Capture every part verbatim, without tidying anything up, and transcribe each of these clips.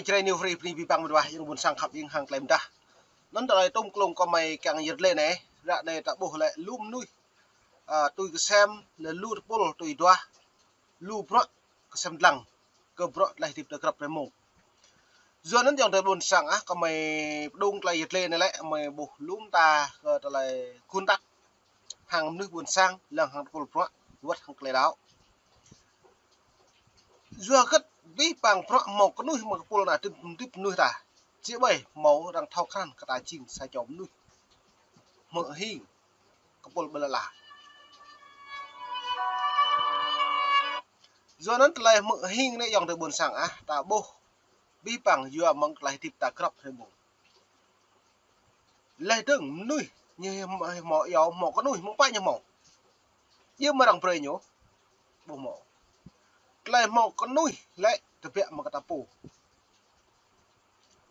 Jrai New Free bơni abih bang mơdruah, ƀing ƀôn sang khăp ƀing hăng tơlơi mơdah. Anŭn tơlơi tŏm klông kơ mơi kiăng yơh tơlơi anai, ră anai ta ƀuh lĕ lu mơnuih, a, tui kơsem, lĕ lu tơpul, tui duah, lu bruă kơsem lăng, kơ bruă tơlơi hơdip ta grăp rơmông. Yua anŭn yơh tơlơi ƀôn sang ah, kơ mơi pơdŏng tơlơi yơh tơlơi anai lĕ, mơi ƀuh lu mơta kơ tơlơi kơnăl tăk hăng mơnuih ƀôn sang, lăng hăng tơpul bruă, wơ̆t hăng tơlơi đaŏ. Yua hơget abih bang bruă hmâo kơnuih mơ̆ng kơpul anai tơm tơm mơnuih ta. Či ƀai hmâo arăng thâo krăn kơ ta jing sa čô mơnuih hmư̆ hing kơpul ƀơi lŏn ala. Yua anŭn tơlơi hmư̆ hing anai yơh tơlơi ƀôn sang ah, ta ƀuh abih bang yua mơ̆ng tơlơi hơdip ta grăp rơmông. Laih dơ̆ng mơnuih ñu hmâo, hmâo iâu, hmâo kơnuih, mơ̆ng pă ñu hmâo. Yua mơ̆ arăng brơi ñu, ƀu hmâo. Tơlơi hmâo kơnuih lĕ tơbiă mơ̆ng kơ ta pô.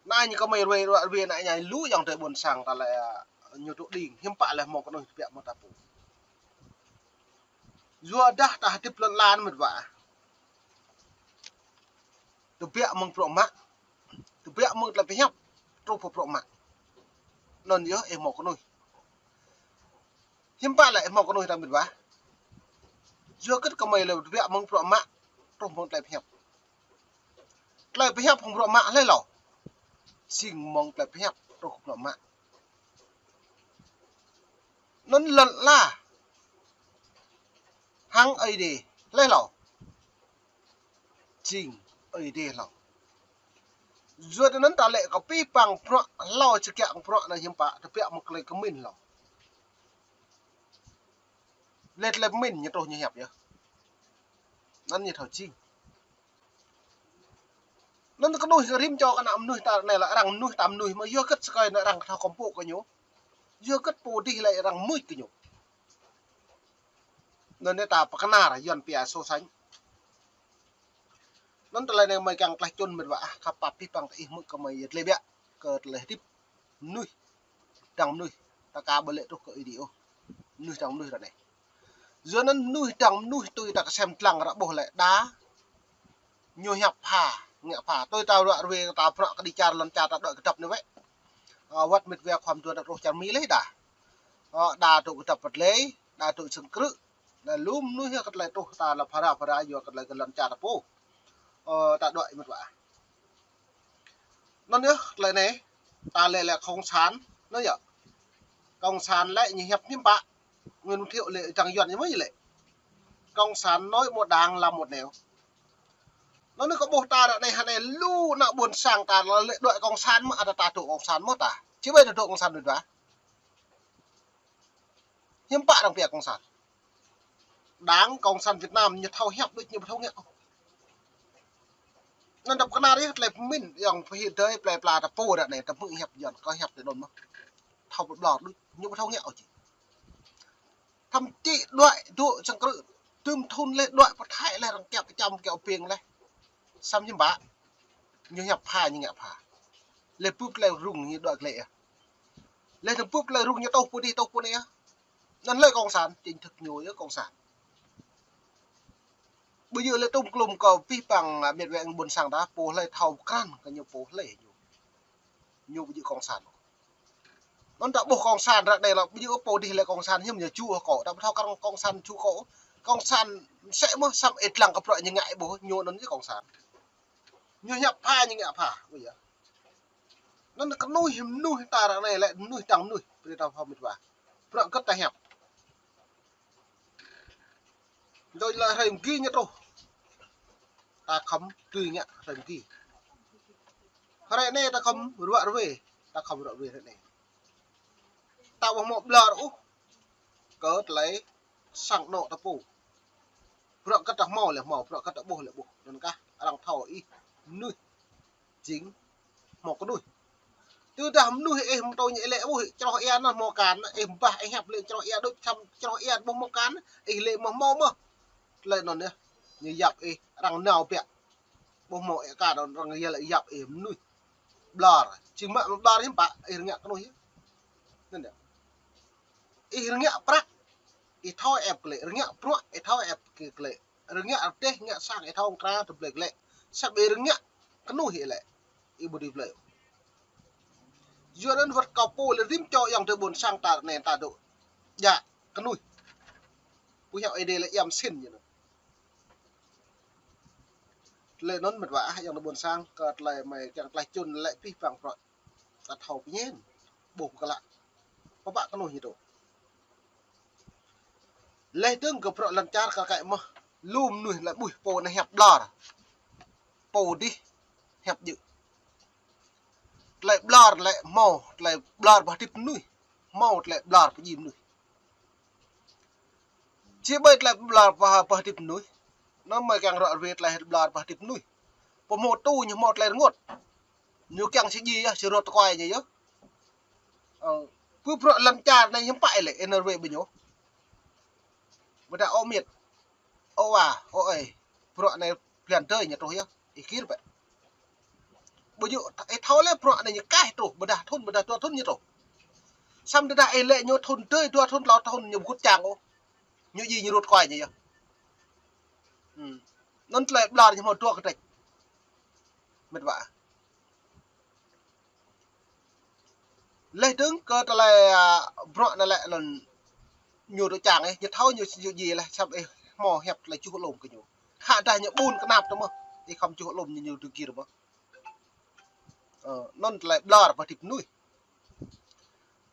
Anai ñu kơ mơi ruai ruă ruai anai ñu lu yơh tơlơi ƀôn sang ta lĕ, a, ñu tŭ đing, hiư̆m pă lĕ hmâo kơnuih tơbiă mơ̆ng ta pô. Yua dah ta hơdip lŏn lan mơ̆n wă. Tơbiă mơ̆ng bruă mă, tơbiă mơ̆ng tơlơi pơhiăp, truh pơ bruă mă. Anŭn yơh ih hmâo kơnuih. Hiư̆m pă lĕ ih hmâo kơnuih ta mơ̆n wă. Yua hơget kơ mơi lĕ tơbiă mơ̆ng bruă mă, truh mơ̆ng tơlơi pơhiăp. Tơlơi pơhiăp hăng bruă mă hlơi hlâo. Jing mơ̆ng tơlơi pơhiăp truh bruă mă. Anŭn lŏn ala hăng Ơi Adai hlơi hlâo. Jing Ơi Adai hlâo. Yua anŭn ta lĕ kơ abih bang bruă hlâo či kiăng bruă anai hiư̆m pă, tơbiă mơ̆ng tơlơi kơmĭn hlâo. Lĕ tơlơi pơmĭn ñu truh ñu hiăp yơh. Anŭn ñu thâo jing. Anŭn kơnuih kơ rĭm čô kơ ană mơnuih ta anai lĕ arăng mơnuih ta mơnuih mơ̆ yua hơget sơkơi anai arăng thâo kơmpŏk kơ ñu. Yua hơget pô dih lĕ arăng mưč kơ ñu. Anŭn anai ta pơkơnar Yuan pia so sánh. Anŭn tơlơi anai mơi kiăng tlaih čun mơ̆n wă ah, khăp pap abih bang ta ih hmư̆ kơ mơi yơh tơlơi biă kơ tơlơi hơdip mơnuih, dăng mơnuih, ta ka ƀu lĕ truh kơ Ơi Adai ôh. Mơnuih dăng mơnuih ră anai. Yua anŭn mơnuih dăng mơnuih tui ta kơsem lăng ră ƀuh lĕ đa ñu hiăp pha, ngă pha. Tui ta ruă ruai ta bruă kơđi čar lŏn čar ta đuaĭ kơdŏp anai wơ̆t. Ơ, wơ̆t mĭt wa khua mơduôn ta truh čar Mi lĕ đa. Ơ, đa tŭ kơdŏp pơtlei, đa tŭ sơng krư̆. Đa lu mơnuih yơh kơ tơlơi truh ta lĕ phara phara yua kơ tơlơi kơ lŏn čar ta pô. Ơ, ta đuaĭ mĭt wa. Anŭn yơh, tơlơi anai, ta lĕ lĕ cộng sản, anŭn yơh. Cộng sản lĕ ñu hiăp hiư̆m pă. Nguyễn Thiệu lĕ dăng Yuan ñu mơ̆ lĕ. Cộng sản nói một đằng làm một nẻo. Anŭn anai kơ ƀuh ta ră anai hơnai lu ană ƀôn sang ta lĕ đuaĭ cộng sản mơ̆, ăt ta tŭ cộng sản mơ̆ ta. Či ƀai ta tŭ cộng sản đôč wă. Hiư̆m pă arăng pia cộng sản. Đảng Cộng sản Việt Nam ñu thâo hiăp đôč ñu ƀu thâo ngă. Anŭn ta pơkơnar yơh tơlơi pơmĭn yơh pơhĭ dơi plei pla ta pô ră anai ta hmư̆ hiăp Yuan kơ hiăp tơ anŭn mơ̆. Thâo pơblor đôč ñu ƀu thâo ngă ôh či. Thậm chí đuaĭ tŭ sơng krư̆ tơm thun lĕ đuaĭ pơ Thái lĕ arăng kiăp čăm kiăp ping lĕ. Samơ̆ hiư̆m pă. Ñu hiăp pha ñu ngă pha. Lĕ bưp lĕ rŭng ñu đuaĭ glĕ yơh. Lĕ tơm bưp lĕ rŭng ñu tŏh pơ dih tŏh pơ anai yơh. Anŭn lĕ cộng sản, chính thức ñu yơh cộng sản. Ƀu djơ̆ lĕ tŏm klum kơ abih bang, a, mĭt wa ƀôn sang ta, pô hlơi thâo krăn kơ ñu pô hlơi ñu. Ñu ƀu djơ̆ cộng sản. Anŭn ta ƀuh cộng sản ră anai lĕ ƀu djơ̆ pô dih lĕ cộng sản hiư̆m ñu ču kơ, ta ƀu thâo krăn cộng sản ču kơ. Cộng sản mơsĕ mơ̆ samơ̆ ih lăng kơ bruă ñu ngă ih ƀuh, ñu anŭn yơh cộng sản. Ñu hiăp pha ñu ngă pha, ƀu djơ̆. Anŭn kơnuih mơnuih ta ră anai lĕ mơnuih dăng mơnuih, brơi ta pơhmĭt wa. Bruă hơget ta hiăp. Đôi lĕ hrơi mơgi ñu truh. Ta khŏm tui ngă hrơi mơgi. Hrơi anai ta khŏm ruă ruai, ta khŏm ruă ruai hrơi anai. Ta ƀu hmâo ƀlŏr ôh kơ tơlơi sang anŏ ta pô. Bruă hơget ta hmâo lĕ hmâo, bruă hơget ta ƀuh lĕ ƀuh. Anŭn kah arăng thâo ih mơnuih jing hmâo kơnuih. Tơdah mơnuih ih mơtô ñu lĕ ƀuh čroh ia anŭn hmâo kan, ih bah ih hiăp lĕ čroh ia đôč čăm čroh ia ƀuh hmâo kan, ih lĕ mơ̆ hmâo mơ̆. Tơlơi anŭn yơh, ñu yap ih arăng nao biă. Ƀuh hmâo ia kan arăng yap ih mơnuih. Ƀlŏr, či mă ƀlŏr hiư̆m pă, ih rơngiă kơnuih yơh. Anŭn yơh. Ih rơngiă prăk, ih thâo ĕp glĕ, rơngiă bruă, ih thâo ĕp glĕ. Rơngiă rơdêh, rơngiă sang, ih thâo krăn tơblĕ glĕ. Samơ̆ ih rơngiă kơnuih ih lĕ. Ih ƀu dưi blơi. Yua anŭn wơ̆t kâo pô lĕ rĭm čô ayŏng adơi ƀôn sang ta anai ta dŏ djă kơnuih. Ƀu hiăp Ơi Adai lĕ iăm sĭn ñu anŭn. Tơlơi anŭn mĕt wa ah ayŏng adơi ƀôn sang kơ tơlơi mơi kiăng tơlơi čun lĕ pih pang prŏ. Ta thâo pơñen. Ƀuh pơkơlă. Pơpă kơnuih ñu tŭ. Leh dơ̆ng kơ prŏ lŏn čar kar kaĭ mơh. Lu mơnuih lĕ ƀuh pô anai hiăp ƀlŏr. Pô dih hiăp djơ̆. Tơlơi ƀlŏr lĕ hmâo tơlơi ƀlŏr pơhơdip mơnuih. Hmâo tơlơi ƀlŏr pơdjai mơnuih. Či ƀơi tơlơi ƀlŏr pơ-, pơhơdip mơnuih. Anŭn mơi kiăng ră ruai tơlơi ƀlŏr pơhơdip mơnuih. Pơhmô tu ñu hmâo tơlơi rơngot. Ñu kiăng či djai yơh, či rŏt tơkuai ñu yơh. Ơ, pơ prŏ lŏn čar anai hiư̆m pă lĕ, ih nao ruai ƀing ñu. Ƀôdah ơ miet, ơ wa, ơ ơi, prŏ anai blan dơi ñu truh yơh, ih gir bĕ. Ƀu djơ̆, ih thâo lĕ prŏ anai ñu kaih truh, ƀôdah thŭn, ƀôdah dua thŭn ñu truh. Samơ̆ tơdah ih lĕ ñu thŭn dơi, dua thŭn, klâo thŭn ñu ƀu gŭt čang ôh. Ñu djai ñu rŏt tơkuai ñu yơh. Hmm. Anŭn tơlơi ƀlŏr ñu hmâo dua kơdrĕč. Mĕt wa. Leh dơ̆ng kơ tơlơi, a, prŏ anai lĕ lŏn ñu dŏ čang ih, ñu thâo ñu, ñu djai leh, samơ̆ ih hmâo hiăp tơlơi čuh alum kơ ñu. Khă dah ñu ƀun kơnap tơ mơh, ih khŏm čuh alum ñu, ñu dŏ gir mơh. Ơ, anŭn tơlơi ƀlŏr pơhơdip mơnuih.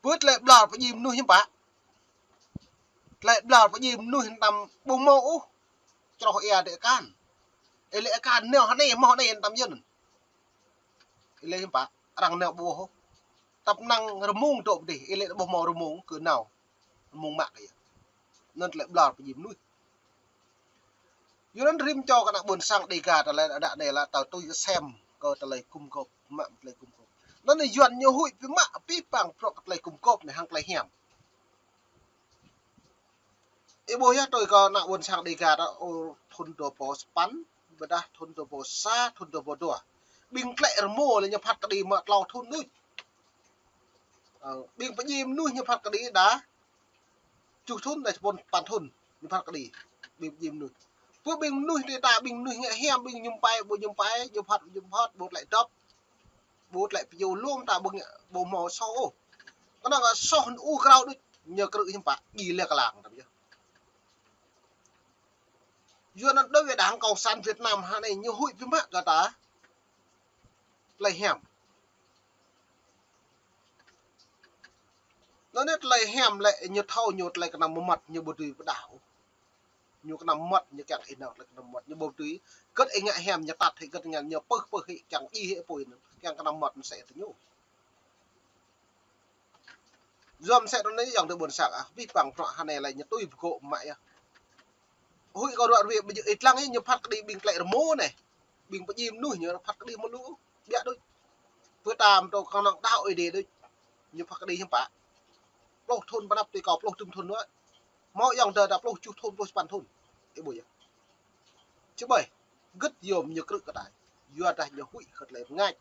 Pơ tơlơi ƀlŏr pơdjai mơnuih hiư̆m pă. Tơlơi ƀlŏr pơdjai mơnuih anăm ƀu hmâo ôh. Čroh ia dêh akan. Ih lĕ akan nao hơnai, hmâo hơnai anăm yơh anŭn. Ih lĕ hiư̆m pă, arăng nao ƀu ôh. Tăp năng rơmung dŏ pơ dih, ih lĕ ƀu hmâo rơmung kơ nao. Rơmung mă kơ yơh. Anŭn tơlơi ƀlŏr pơdjai mơnuih. Yua anŭn rĭm čô kơ ană ƀôn sang Dêga ta lĕ đa anai lĕ ta tui kơ sem kơ tơlơi gum gôp, mă tơlơi gum gôp. Anŭn yua ñu huĭ pơmă pih pang prŏ kơ tơlơi gum gôp anai hăng tơlơi hiam. Ih ƀuh yơh tui kơ ană ƀôn sang Dêga ta ơ thŭn dua rơbâo sapăn, ƀôdah thŭn dua rơbâo sa, thŭn dua rơbâo dua. Ƀing tlĕ rơmô lĕ ñu phat kơđi mă klâo thŭn đôč. Ơ, ƀing pơdjai mơnuih ñu phat kơđi đa tơjuh thŭn, đa sapăn thŭn, ñu phat kơđi. Ƀing pơdjai mơnuih. Pơ ƀing mơnuih tơ ta, ƀing mơnuih ngă hiam, ƀing mơñum pai, ƀu mơñum pai, ñu phat, ñu phat, ƀu tlĕ dŏp, ƀu tlĕ pơyơr lŏm ta, ƀu ngă, ƀu hmâo soh ôh. Kơnơ̆ng soh u krao đôč, ñu krư̆ hiư̆m pă, djai lĕ kơlang tăm yơh. Yua anŭn đối với Đảng Cộng sản Việt Nam hơnai ñu huĭ pơmă kơ ta tơlơi hiam. Anŭn anai tơlơi hiam lĕ ñu thâo ñu tơlơi kơnăm mơmŏt ñu ƀu dưi pơdah ôh. Ñu kơnăm mơmŏt ñu kiăng ih nao tơlơi kơnăm mơmŏt ñu ƀu dưi. Gơ̆t ih ngă hiam ñu tat hĭ, gơ̆t ngă ñu pơh pơh hĭ kiăng djai hĭ apui anŭn kiăng kơnăm mơmŏt mơsĕ tơ ñu. Yua mơsĕ tơ anai ayŏng adơi ƀôn sang ah, pih pang prŏ hơnai lĕ ñu tui pơgô̆ mă yơh. Huĭ kơ ră ruai ƀu djơ̆ ih lăng ih ñu phat kơđi ƀing tlĕ rơmô anai. Ƀing pơdjai mơnuih ñu phat kơđi mơ̆ lu. Biă đôč. Pơtăm tơ kơnơ̆ng đaŏ Ơi Adai đôč. Ñu phat kơđi hiư̆m pă. Pluh thŭn pơnăp tui kâo pluh dŭm thŭn wơ̆t. Hmâo ayŏng adơi ta pluh tơjuh thŭn, pluh sapăn thŭn. Ih ƀuh yơh. Či ƀai. Gơ̆t yom ñu krư̆ kơ ta. Yua dah ñu huĭ kơ tơlơi rơngač.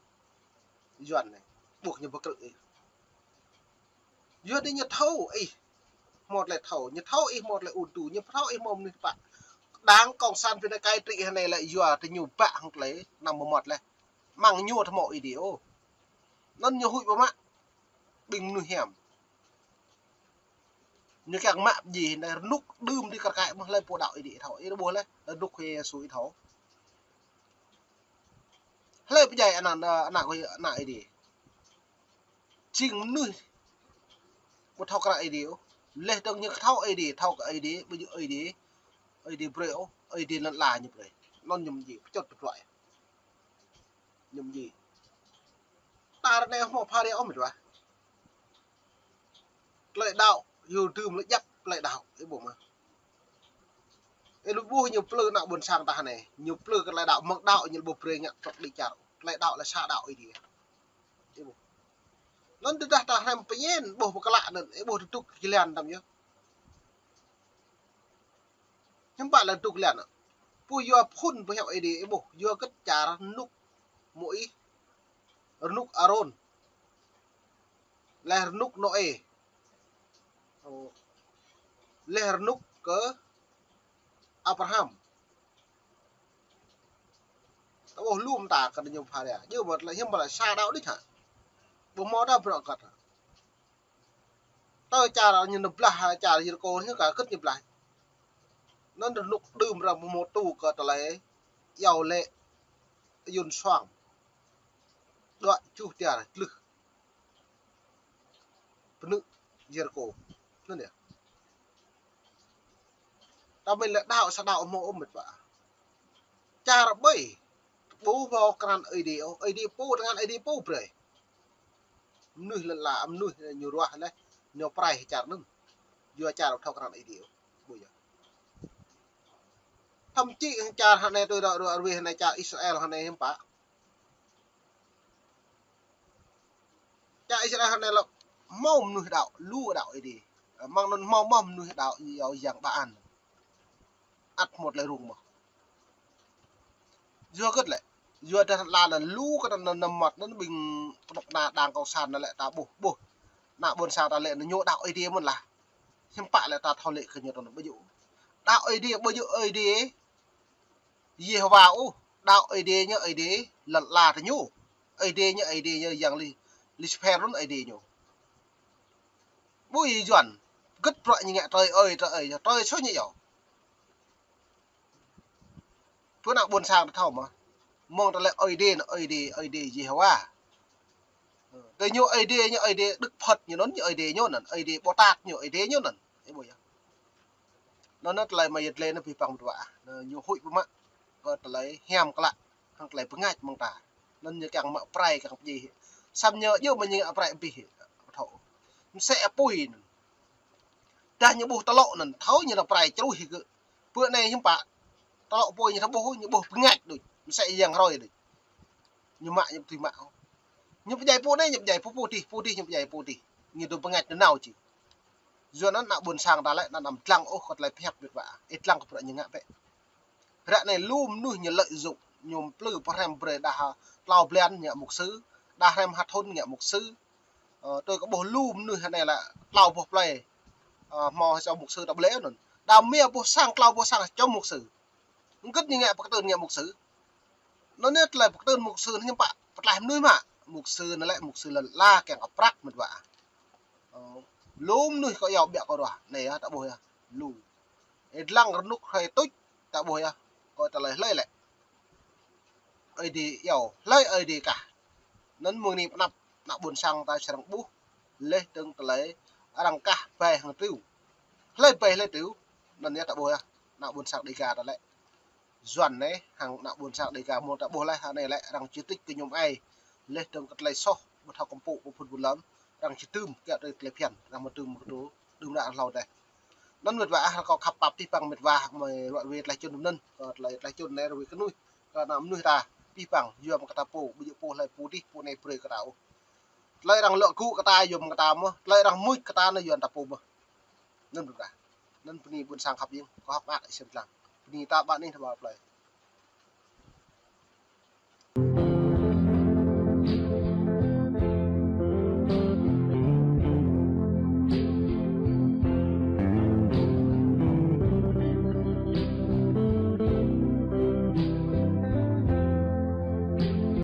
Yuan anai. Ƀuh ñu pơkrư̆ ih. Yua dah ñu thâo ih hmâo tơlơi thâo, ñu thâo ih hmâo tơlơi ung tŭ, ñu thâo ih hmâo mơnuih tơpă. Đảng Cộng sản Việt Nam cai trị hơnai lĕ yua tơ ñu bă hăng tơlơi kơnăm mơmŏt leh. Mơ̆ng ñu thâo hmâo Ơi Adai ôh. Anŭn ñu huĭ pơmă ƀing mơnuih hiam. Ñu kiăng mă pơdjai anai rơnŭk đưm dih kar kaĭ mơh hlơi pô đaŏ Ơi Adai thâo, ih ƀuh leh, rơnŭk Yêsu ih thâo. Hlơi pơdjai ană, ană, ană Ơi Adai. Jing mơnuih ƀu thâo kră Ơi Adai ôh. Leh dơ̆ng ñu thâo Ơi Adai, thâo kơ Ơi Adai, ƀu djơ̆ Ơi Adai, Ơi Adai brơi ôh, Ơi Adai lŏn ala ñu brơi. Anŭn ñu mơdjai, pơčŏt pơtruă. Ñu mơdjai. Ta ră anai hmâo phara ôh mơ̆ dua. Tơlơi đaŏ, yua tơm lĕ djăp tơlơi đaŏ, ih ƀuh mơ̆. Ih lu ƀuh ñu plư ană ƀôn sang ta hơnai, ñu plư kơ tơlơi đaŏ, mơ̆ng đaŏ ñu ƀu brơi ngă prăk đĭ čar. Tơlơi đaŏ lĕ sa đaŏ Ơi Adai. Ih ƀuh. Anŭn tơdah ta hrăm pơñen, ƀuh pơkơlă anŭn, ih ƀuh tơdŭk jơlan tăm yơh. Hiư̆m pă lĕ tơdŭk jơlan. Pô yua phŭn pơhiăp Ơi Adai, ih ƀuh, yua gơ̆t čar rơnŭk Môis, rơnŭk Arôn. Leh rơnŭk Nôê. Ơ. Leh rơnŭk kơ Abraham. Ơ, ƀuh lŏm ta kơ ñu pha ria. Yua mơ̆ tơlơi hiam pă lĕ sa đaŏ đih hă. Ƀu hmâo ta brŏ kơ̆t. Tơ čar ñu nao blah, čar Yêrikô ñu ka kơ̆t ñu blah. Anŭn rơnŭk đưm arăng ƀu hmâo tŭ kơ tơlơi iâu laĭ yun suang. Đuaĭ čuh tiar tlưh. Pơnư̆ Yêrikô. Anŭn yơh. Ta mĭn lĕ đaŏ sa đaŏ hmâo ôh met wa. Čar ƀơi. Ƀu hmâo krăn Ơi Adai ôh. Ơi Adai pô, tơngan Ơi Adai pô brơi. Mơnuih lŏn ala, mơnuih ñu ruah leh, ñu prai čar anŭn. Yua čar ƀu thâo krăn Ơi Adai ôh. Ƀu yơh. Thậm chí čar hơnai tui đaŏ ruah ruih hơnai čar Israel hơnai hiam pă. Čar Israel hơnai lŏ hmâo mơnuih đaŏ, lu đaŏ Ơi Adai. Mơ̆ng anŭn hmâo mơ̆ mơnuih đaŏ iâu Yang Baal. Ăt hmâo tơlơi rŭng mơ̆. Yua kơ lĕ. Yua dah la anŭn lu kơ anŭn, anŭn mơmŏt anŭn ƀing kơnuk kơna đảng cộng sản anŭn lĕ ta ƀuh, ƀuh. Ană ƀôn sang ta lĕ anŭn ñu đaŏ Ơi Adai mơ̆n lah. Hiam pă lĕ ta thâo lĕ kơ ñu tơ anŭn ƀu djơ̆. Đaŏ Ơi Adai ƀu djơ̆ Ơi Adai Yêhôwa ôh, đaŏ Ơi Adai ñu Ơi Adai lŏn ala tơ ñu. Ơi Adai ñu Ơi Adai ñu Yang Li, Lucifer anŭn Ơi Adai ñu. Ƀu djơ̆ Yuan, gĭt bruă ñu ngă trơi ơi, trơi ơi, trơi sô ñu yơh. Pơ ană ƀôn sang ta thâo mơ̆. Mơ̆ng tơlơi Ơi Adai anŭn Ơi Adai, Ơi Adai Yêhôwa. Tơ ñu Ơi Adai ñu Ơi Adai Đức Phật ñu anŭn, ñu Ơi Adai ñu anŭn, Ơi Adai Bồ Tát ñu Ơi Adai ñu anŭn. Ơ, ƀu yơh. Anŭn, anŭn tơlơi mơyơt lĕ anŭn abih bang met wa. Anŭn ñu huĭ pơmă kơ tơlơi hiam klă, hăng tơlơi pơngač mơ̆ng ta. Anŭn ñu kiăng mă prai kiăng pơdjai. Samơ̆ ñu yua mơ̆ ñu ngă prai abih. Thâo. Mơsĕ apui anŭn. Dah ñu ƀuh tơlŏ anŭn, thâo ñu nao prai čruih hĭ kơ. Pơ anai hiam pă. Tơlŏ apui ñu thâo ƀuh, ñu ƀuh pơngač đôč. Mơsĕ yang hrơi đôč. Ñu mă, ñu tui mă. Ñu pơdjai pô anai, ñu pơdjai pô, pô tih, pô tih, ñu pơdjai pô tih. Ñu tui pơngač nao či. Yua anŭn ană ƀôn sang ta lĕ, anŭn anăm dlăng ôh kơ tơlơi pơhiăp met wa. Ih dlăng kơ bruă ñu ngă bĕ. Ră anai lu mơnuih ñu lợi dụng, ñu plư pơhrăm brơi đah tlâo blan ngă mục sư, đah hrăm ha thŭn ngă mục sư. Ơ, tui kơ ƀuh lu mơnuih hơnai lĕ tlâo boh plơi. Ơ, hmâo sa mục sư ta blĕ anŭn. Đah mia boh sang, tlâo boh sang sa mục sư. Hơget ñu ngă pơkơtưn ngă mục sư. Anŭn anai tơlơi pơkơtưn mục sư anŭn hiam pă, pơtlaih mơnuih mă. Mục sư anŭn lĕ mục sư lŏn ala kiăng kơ prăk met wa. Ơ, lu mơnuih kơ iâu ƀiă kơ ruah. Anai yơh, ta ƀuh yơh. Lu. Ih dlăng rơnŭk hrơi tuč, ta ƀuh yơh. Kơ tơlơi hlơi lĕ. Ơi Adai iâu, hlơi Ơi Adai kah. Anŭn mơ̆ng anai pơanăp ană ƀôn sang ta srăng ƀuh. Laih dơ̆ng tơlơi arăng kah bai hăng triu. Hlơi bai hlơi triu. Anŭn yơh ta ƀuh yơh. Ană ƀôn sang Dêga ta lĕ. Yuan anai, hăng ană ƀôn sang Dêga mơ̆ng ta ƀuh laih, hơnai lĕ arăng chỉ trích kơ ñu mơai. Laih dơ̆ng kơ tơlơi soh, ƀu thâo kơmpŭ, ƀu phŭn ƀu lŏm, arăng či tưm, kiăng tơlơi phiăn, arăng mă tưm kơ tơlơi đưm đă hlâo deh. Anŭn met wa ah, ră kâo khăp pap abih bang met wa, mơi ruă ruai tơlơi čun anŭn, kơ tơlơi, tơlơi čun anai ruai kơ mơnuih, kơ ană mơnuih ta, abih bang, yua mơ̆ kơ ta pô, ƀu djơ̆ pô hlơi pô dih, pô anai brơi kơ ta ôh. Tơlơi arăng lŏ gŭ kơ ta, yua mơ̆ kơ ta mơ̆, tơlơi arăng mưč kơ ta anŭn yua ta pô mơ̆. Anŭn met wa. Anŭn bơni ƀôn sang khăp yơ̆ng, kơ hŏk mơak ih sem dlăng. Bơni ta ƀă anih ta ƀă plơi.